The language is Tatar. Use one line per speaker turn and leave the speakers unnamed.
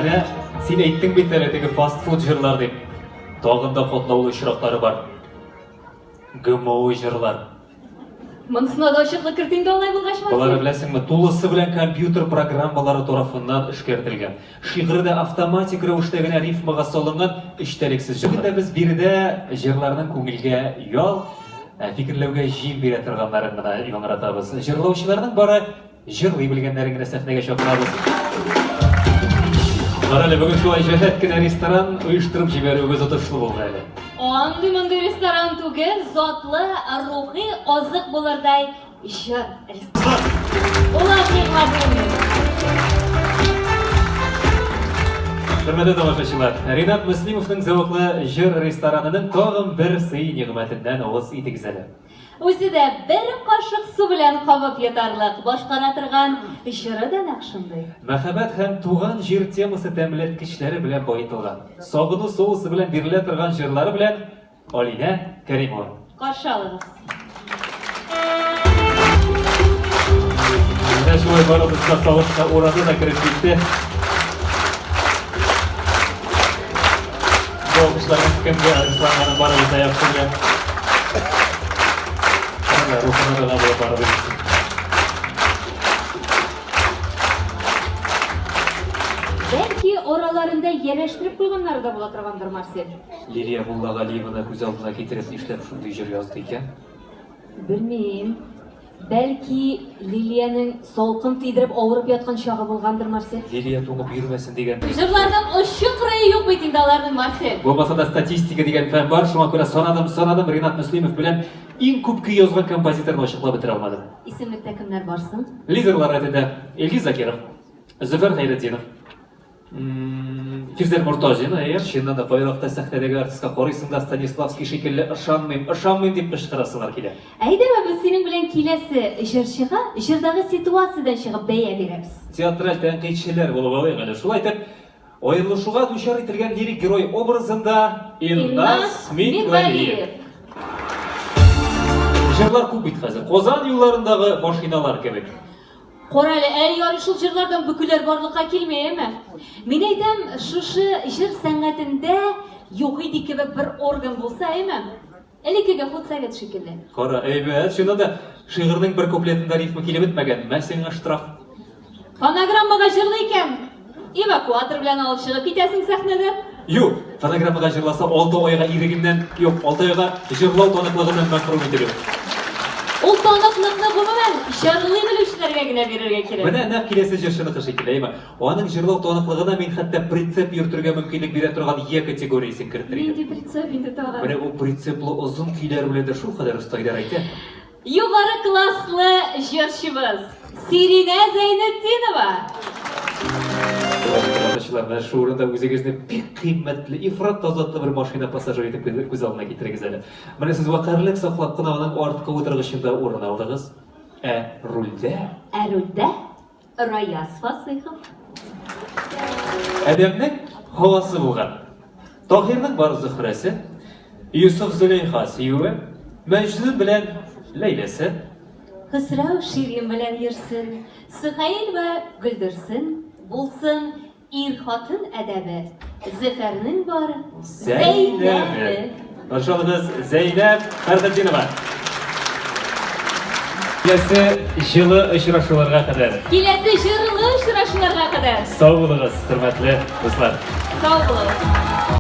Менә син әйттең бит әле теге фастфуд җырлар дип. Тагын да катлаулы очраклары бар. ГМО җырлар.
Монысына да ачыклык керт инде алай булгач, Марсель.
Болары беләсеңме, тулысы белән компьютер программалары тарафыннан эшкәртелгән. Шигыре дә автоматик рәвештә генә рифмага салынган эчтәлексез җыр. Бүген дә без биредә җырларның күңелгә ял, ә, фикерләүгә җим бирә торганнарын гына яңгыратабыз. Җырлаучыларның бары Җырлый белгәннәрен генә сәхнәгә чакырабыз. Карале, бүген шулай җәһәт кенә ресторан оештырып җибәрүебез отышлы булды әле.
Андый-мондый ресторан түгел, затлы, рухи азык булырдай җыр рестораны. Улар Нигъмәтуллин.
Хөрмәтле тамашачылар, Ринат Мөслимовның зәвыклы җыр ресторанының тагын бер сый-нигъмәтеннән авыз итегез әле.
Үзе дә бер кашык су белән кабып йотарлык, башкара торган җыры да нәкъ шундый.
Мәхәббәт һәм туган җир темасы тәмләткечләре белән баетылган, сагыну соусы белән бирелә торган җырлары белән Алинә Кәримова.
Каршы алыгыз.
Менә шулай барыбыз да сагышка урады да кереп китте. Бу алкышларның кемгә адресlanганын барыбыз да яхшы белә. Әмма рухына дога булып барып ирешсен.
Бәлки араларында ярәштереп куйганнары да була торгандыр, Марсель.
Лилия Муллагалиеваны күз алдына китереп нишләп шундый җыр язды икән?
Белмим. Бәлки, Лилиянең салкын тидереп авырып яткан чагы булгандыр, Марсель?
Лилия туңып йөрмәсен дигән.
Җырларның очы-кырые юк бит инде аларның, Марсель.
Булмаса да статистика дигән фән бар, шуңа күрә санадым, санадым, Ринат Мөслимов белән иң күп көй язган композиторны ачыклап бетерә алмадым.
Исемлектә кемнәр бар соң?
Лидерлар рәтендә Илгиз Закиров, Зөфәр Хәйретдинов, Фирзәр Мортазин, әйе, чыннан да кайракта сәхнәдәге артистка карыйсың да Станиславский шикелле ышанмыйм, ышанмыйм дип кычкырасылар килә.
Әйдәмә без синең белән киләсе җырчыга җырдагы ситуациядән чыгып бәя бирәбез.
Театраль тәнкыйтьчеләр булып алыйк әле. Шулай итеп, аерылышуга дучар ителгән лирик герой образында Илназ Минвәлиев. Җырлар күп бит хәзер. Казан юлларындагы машиналар кебек.
Кара әле, әле ярый шул җырлардан бөкеләр барлыкка килми, әйеме? Мин әйтәм, шушы җыр сәнгатендә ЮХИДИ кебек бер орган булса, әйеме? Элеккеге худсовет шикелле.
Кара, әйбәт, чыннан да шигырьнең бер куплетында рифма килеп бетмәгән, мә сиңа штраф.
Фонограммага җырлый икән, эвакуатор белән алып чыгып китәсең сәхнәдән.
Юк, фонограммага җырласа, 6 айга ирегеннән, юк, 6 айга җырлау таныклыгыннан мәхрүм ителү.
Ул таныклыкны гомумән җырлый белүчеләргә генә бирергә кирәк.
Менә нәкъ киләсе җырчыныкы шикелле, әйме? Аның җырлау таныклыгына мин хәтта прицеп йөртергә мөмкинлек бирә торган Е категориясен кертер идем.
Нинди прицеп инде тагын?
Менә ул прицеплы озын көйләр белән дә шулкадәр оста идарә итә.
Югары класслы җырчыбыз Сиринә Зәйнетдинова!
Тамашачылар, менә шул урында үзегезне бик кыйммәтле, ифрат та затлы бер машина пассажиры итеп күз алдына китерегез әле. Менә сез вәкарьлек саклап кына аның арткы утыргычында урын алдыгыз. Ә рульдә?
Ә рульдә Раяз Фасыйхов.
Адәмнең һавасы булган. Таһирның бар Зөһрәсе, Йосыф Зөләйха сөюе, Мәҗнүн белән Ләйләсе.
Хөсрәү Ширин белән йөрсен, Сөһәйл вә Гөлдерсен, булсын Ир-хатын әдәбе, Зөфәрнең бар
Зәйнәбе. Каршы алыгыз, Зәйнәб Фәрхетдинова. Киләсе җылы очрашуларга кадәр.
Киләсе җырлы очрашуларга кадәр.
Сау булыгыз, хөрмәтле дуслар.
Сау булыгыз.